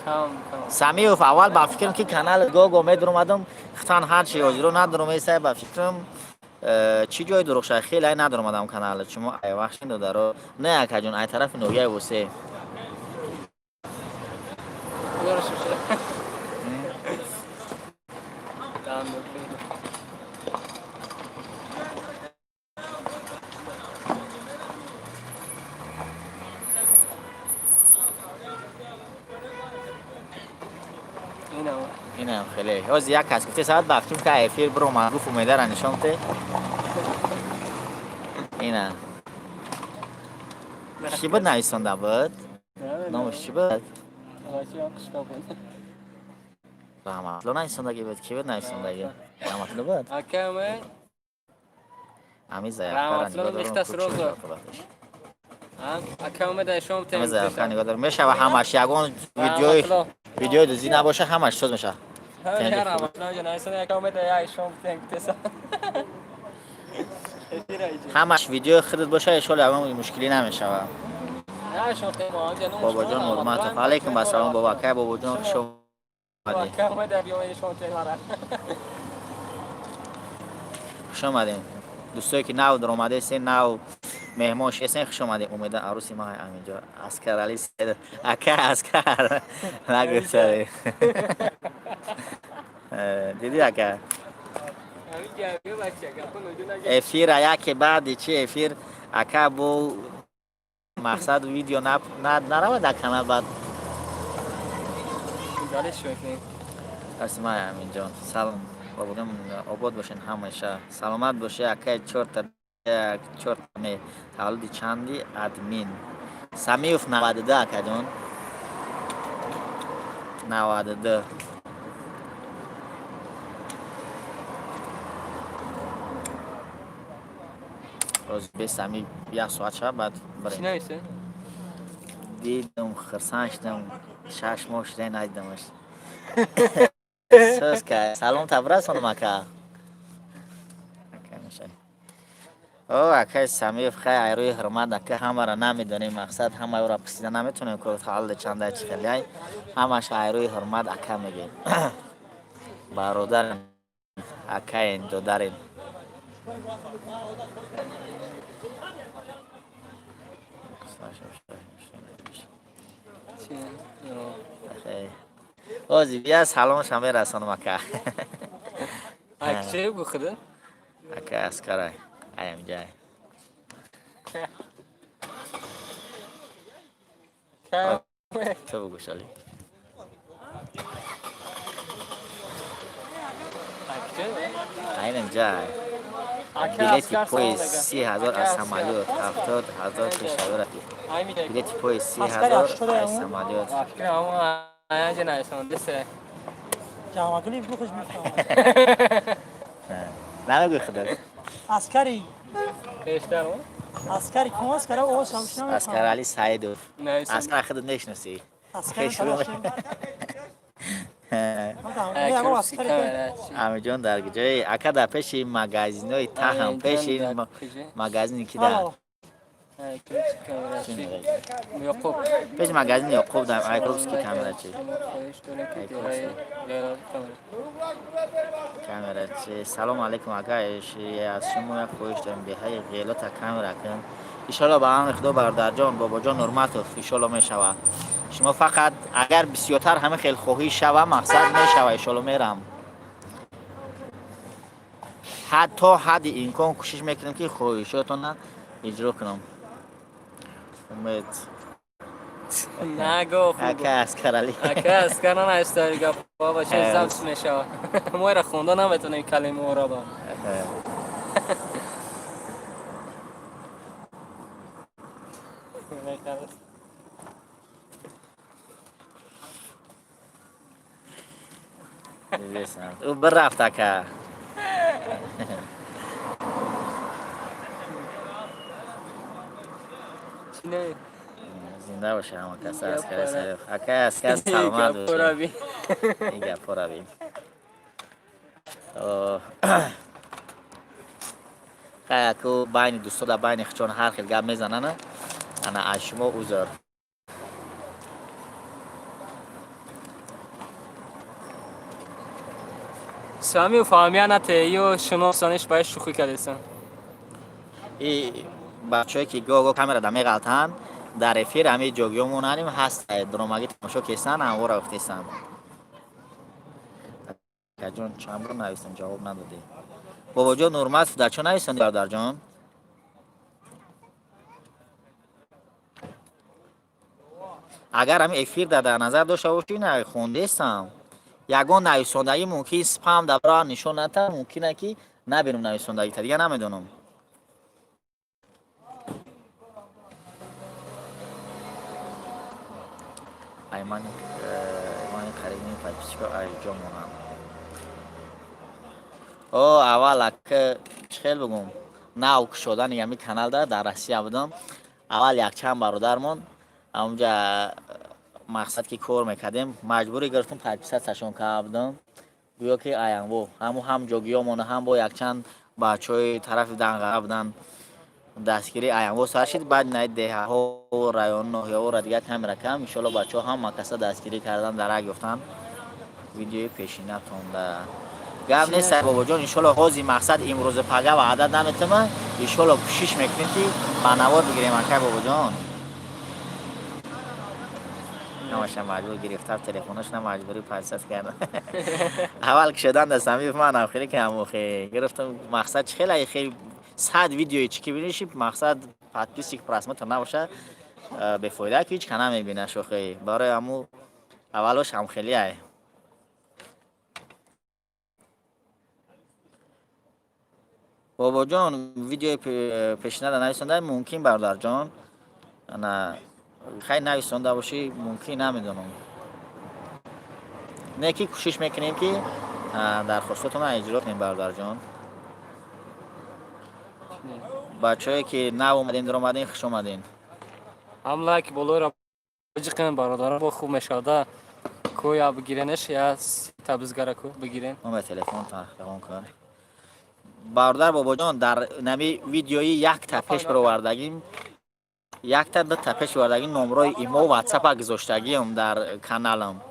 Кам кам. Самиев, аввал ба фикрам, ки канал гого медуромадам, хитан ҳарчи ҳозиро надуромесай. Ба фикрам, чӣ ҷои дурӯғша, хеле ай надуромадам канал. Шумо ай вахшин, додаро. Не, акаҷон, ай тарафи ноҳияи Восе. Худоро шукр. Дам бихیر. Инам. Инам хеле ҳозир як кас гуфте, саат ба фикрам, ки эфир биромад, гуфт, умедара нишон те. Ина чӣ буд, нависонда буд, номаш чӣ буд? Раҳматло нависондагӣ буд. Кӣ буд нависондагӣ? Раҳматло буд? Акаме. Ҳамин заявкара Раҳматло нигоҳ дорам. мехта срозу. Акаме да шом тем. Ҳамин заявка нигоҳ дорам, мешава ҳамаш. Ягон видеои Раҳматло. видеои дуздӣ набоша, ҳамаш соз мешава. Я раҳматло ҷа нависон, акаме да я шом тем теса. Эфира иҷи. Ҳамаш видеои худат боша, иншолло, ягон мушкилӣ намешава. На шом тем онҷа ном. Бобоҷон Нурматов, алайкум ассалом, бобо, акай Бобоҷон, хуш омадед. Акаме да биёмед шом тем ара. Хуш омадем, дӯстое ки нав даромадесен, нав меҳмон шесен, хуш омадем. Умеда аруси ма ҳаминҷо. Аскар Али Саидов, ака Аскар, нагуфтаи. Дидӣ, ака? Ҳамин ҷа бача гапо ноҷо нага. Эфира яке баъди чи эфир, ака, бо мақсад видео наравад дар канал баъд. Далеш шукр. Аси май Аминҷон, салом, бобоҷон, обод бошен ҳамеша, саломат бошед, акай. Чорта як чорта ме таваллуди чанди админ Самиев? 92, акаҷон, 92. Роз бес ами як соат шава, баъд Чӣ барем. нависе? Дидам, хурсанд шудам. 6 моҳ шуда надидамаш. Сӯз ка салом табрасонам, ака. О, акай Самиев, хай, айрӯи ҳурмат, ака, ҳамаро намедонем, мақсад, ҳамаро пурсида наметонем, ко таваллуд чанда, чӣ хелай. Ҳамаш айрӯи ҳурмат ака мегем. Бародарем, акаен, додарем. Ози бия, саломша мерасонам, ака. Чӣ бухуда? Ака Аскарай аямҷай. Ту бугӯ, шали. Айнамҷай. Билети поезд 30 000, аз самолёт 70 000 пешравӣ. Билети поезд 30 000, аз самолёт. Аянҷа наисондисе. Ҷамъакули бухуш мефаҳмад. Намегӯй худат. Аскари. Бештар. Аскари кум аскара овоз ҳамшина. Аскар Али Саидов. Аскар худат мешиносӣ. Аскари. Амиҷон дар ҷои ака, дар пеши магазинои таҳам, пеши магазине ки дар пеши магазини Ёқуб, дар Айкрупский камерачи. Камерачи. Салому алайкум, ака, аз шумо як хоҳиш дорем, беҳаи ғелота камера кун. Иншолло, ба амри Худо, бародарҷон Бобоҷон Нурматов, иншолло мешавад. Шумо фақат агар бисёртар ҳама хел хоҳиш шава, мақсад мешава, иншолло мерам. То ҳадди имкон кӯшиш мекунем, ки хоҳишотона иҷро кунам. Умед. Наго. Ака Аскарали. Ака Аскар нанаистари гапҳо ба чиз забт мешавад. Мо ира хонда наметонем калимаҳоро ба. Ӯ бирафт, ака. Зинда боша ҳама каса. Аскари Саидов, ака Аскар, саломат бошед. Ин гапҳоро бин. Хай, аку байни дӯсто, дар байни хичон ҳар хел гап мезанана. Ана, аз шумо узр. Самиу фаҳмия нате ё шиносаниш ба шӯхӣ кардесан. И бачаҳое ки гоҳ-гоҳ камера да меғалтанд дар эфир, ҳами ҷогиёмонаним ҳаст, дромагӣ тамошо кестан, ҳамвора гуфтестан. Акаҷон, чанд бор навистам, ҷавоб надодӣ. Бобоҷон Нурматов, дар чо нависондӣ, бародарҷон? Агар ҳами эфир дар назар дошта бошӣ, на хондестам. Ягон нависондагӣ мумкин спам дар бара нишон ната, мумкина ки набинам нависондагита, дига намедонам. Аймани қариб ним подписчико ҷо монанд. О, аввал, ака, чӣ хел бигӯм, нав кушодани ҳами каналда дар Россия будам. Аввал якчанд бародармон ҳамунҷа, мақсад ки кор мекардем, маҷбурӣ гирифтум, подписатсияшон карда будам. Гӯё ки аянво ҳаму ҳам ҷогиёмона, ҳам бо якчанд бачаҳои тарафи Данғара буданд. Дастгирӣ аянво сар шид. Баъд наи деҳаҳо, район, ноҳияҳоро дигар камера кам, иншоалло, бачаҳо ҳама каса дастгирӣ кардан, дарак ёфтанд. Видеои пешинатонда гап нест, бобоҷон. Иншоалло, ҳозир, мақсад, имрӯзу пага ваъда наметама, иншоалло, кӯшиш мекунем, ки ба навор бигирем, акай бобоҷон. Ҳамаша маҷбур гирифта, телефонашона маҷбурӣ подписать карда. Аввал кушодан дастамиф манам хеле камохе гирифтам. Мақсад, чӣ хеле хеле 100 видеои чӣ ки биниши, мақсад, подписчик, просмотр набоша, бефоида, ки ҳеҷ ка намебина шохи. Барои ҳаму аввалош ҳам хеле ай. Бобоҷон, видеои пешинада нависонда мумкин, бародарҷон. Ана, хай, нависонда бошӣ мумкин, намедонам. Не ки кӯшиш мекунем, ки дархостотонро иҷро кунем, бародарҷон. Бачаҳое ки нав омадем, даромадем, хуш омадем. Ҳам лайк болоро. Биҷиқен, бародаро, бо хуб мешавада. Ку я бигиренеш, я сита бизгара ку бигирен. Номер телефон равон кун. Бародар Бобоҷон, дар нами видеои якта пеш баровардагим, якта дута пеш баровардагим, номрои имо, ватсапа гузоштагиам дар каналам.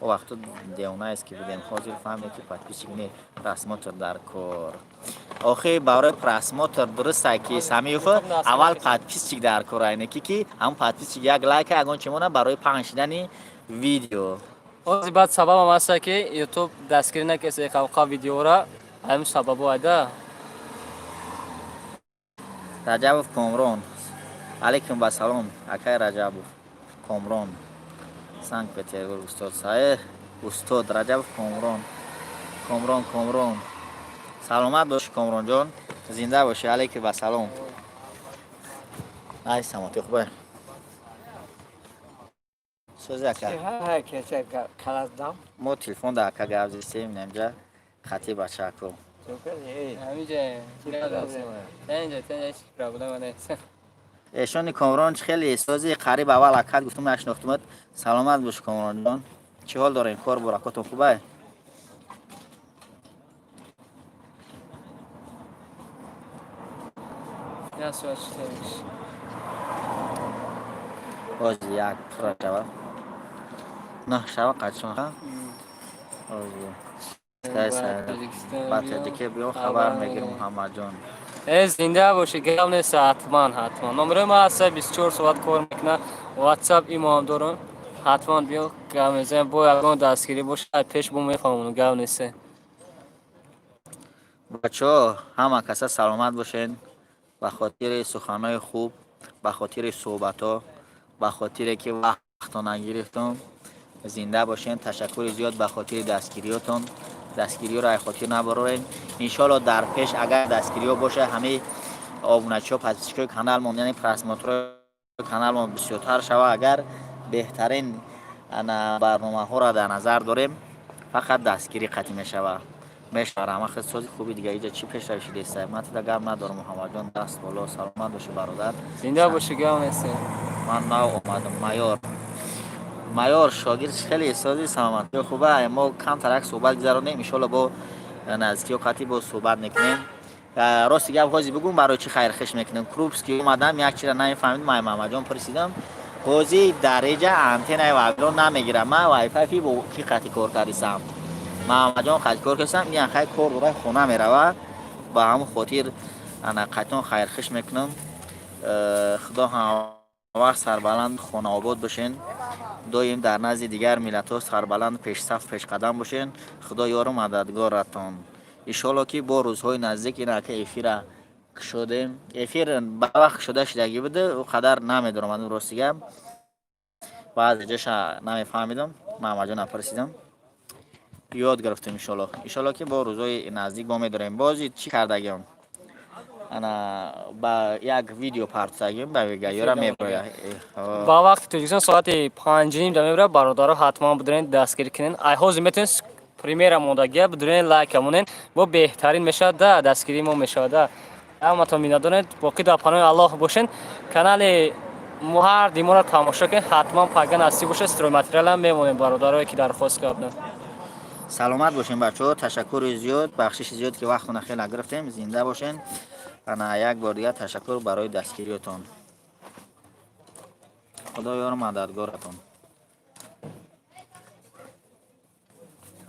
О вақту девонааст ки будем, ҳозир фаҳмем, ки подписчик не, просмотр дар кор. Охи, барои просмотр дуруста ки Самиев, аввал подписчик дар кор, айне ки ҳамн подписчик як лайка, ягон чимона барои паҳн шидани видео. Ҳозир баъд сабабам ҳаста, ки Ютуб дастгирӣ накеса қавқа видеора, ҳамин сабабо айда. Раҷабов Комрон, алейкум ба салом, акай Раҷабов Комрон, Санкт Петербург. Устод саер, устод Раҷабов Комрон, Комрон, Комрон, саломат бошӣ, Комронҷон, зинда бошӣ, алейкум ба салом. Ай, саломатӣ хубе, сӯзи ака. Мо телефон да ака гап зистем, инамҷа хати бачако. Ҳаминҷа инҷа ҳеҷ проблема нест. Эшони Комрон хеле сози, қариб аввал акат гуфтум, нашинохтумад. Саломат бош, Комронҷон, чӣ ҳол дорем, кор буракотон хубай? Я суат шитавиш. Боз як пурра шава, наҳ шава, қачон ба Тоҷике биё, хабар мегир, Муҳаммадҷон. Э, зинда бошӣ, гап нест, ҳатман, ҳатман. Номерои ма ҳаста, 24 соат кор мекунад, ватсап, имоам дорам. Ҳатман биё, гап мезанем, бо ягон дастгирӣ бошад, пеш бо мефаҳмонам, гап нест. Бачаҳо, ҳама каса саломат бошед. Ба хотири суханҳои хуб, ба хотири суҳбатҳо, ба хотире ки вақтона нагирифтум, зинда бошед. Ташаккури зиёд ба хотири дастгириётон. Дастгириёро ай хотир набароред. Иншоалло, дар пеш агар дастгириҳо боша, ҳамаи обуначиҳо, подписчикои каналмон, яъне просмотрҳои каналмон бисёртар шава. Агар беҳтарин ана барномаҳоро дар назар дорем, фақат дастгирӣ қатъӣ мешава, мешава. Ҳама сози хуби. Дига иҷа чӣ пешравӣ шидеста? Ман тида гап надорам. Муҳаммадҷон, даст боло, саломат бошӣ, бародар. Зинда бошӣ, гап нест. Ман нав омадам. Майор, майор шогирд, хеле сози, саломатӣ хуба. Мо камтарак суҳбат гузаронем, иншоалло бо наздикиҳо қатъӣ бо суҳбат мекунем. Рости гап, ҳозир бигӯм, барои чӣ хайрхиш мекунем. Крупский омадам, як чира намефаҳмидам, май Муҳаммадҷон пурсидам. Ҳозир дар иҷа антенаи вайфайро намегирам. Ман вайфайфи бо ки қатъӣ кор кардисам? Муҳаммадҷон қатъӣ кор кардисам. Ин хай кор дора, хона мерава, ба ҳамон хотир ана қатъон хайрхиш мекунам. Худо ҳамавақт сарбаланд, хонаобод бошен, доим дар назди дигар миллатҳо сарбаланд, пешсаф, пешқадам бошен. Худо ёру мададгоратон. Иншоалло, ки бо рӯзҳои наздик ин ака эфира кушодем. Эфир ба вақт кушода шудагӣ буда, ӯ қадар намедонам, рости гап, баъзе ҷоша намефаҳмидам, Маҳаммадҷон напурсидам, ёд гирифтем. Иншоалло, иншоалло, ки бо рӯзҳои наздик бо медорем. Бози чӣ кардагиам? Ана ба як видео партагим, ба ёра меброя. Ба вақти Тоҷикистон соати 5:30 да мебира, бародаро, ҳатман бидурен, дастгирӣ кунен. Ай ҳозир метавонед премьера мондагия бидурен, лайка монен, бо беҳтарин мешавад да, дастгирии мо мешавад да. Ҳаматон миннатдоред, боқӣ дар паноҳи Аллоҳ бошен. Канали мо ҳар димора тамошо кунед, ҳатман пага насиб бошад, стройматериалам мемонем, бародарое ки дархост карданд. Саломат бошем, бачаҳо. Ташаккури зиёд, бахшиши зиёд, ки вақтона хеле гирифтем. Зинда бошен. Ана як бор дигар ташаккур барои дастгириётон. Худо ёру мададгоратон.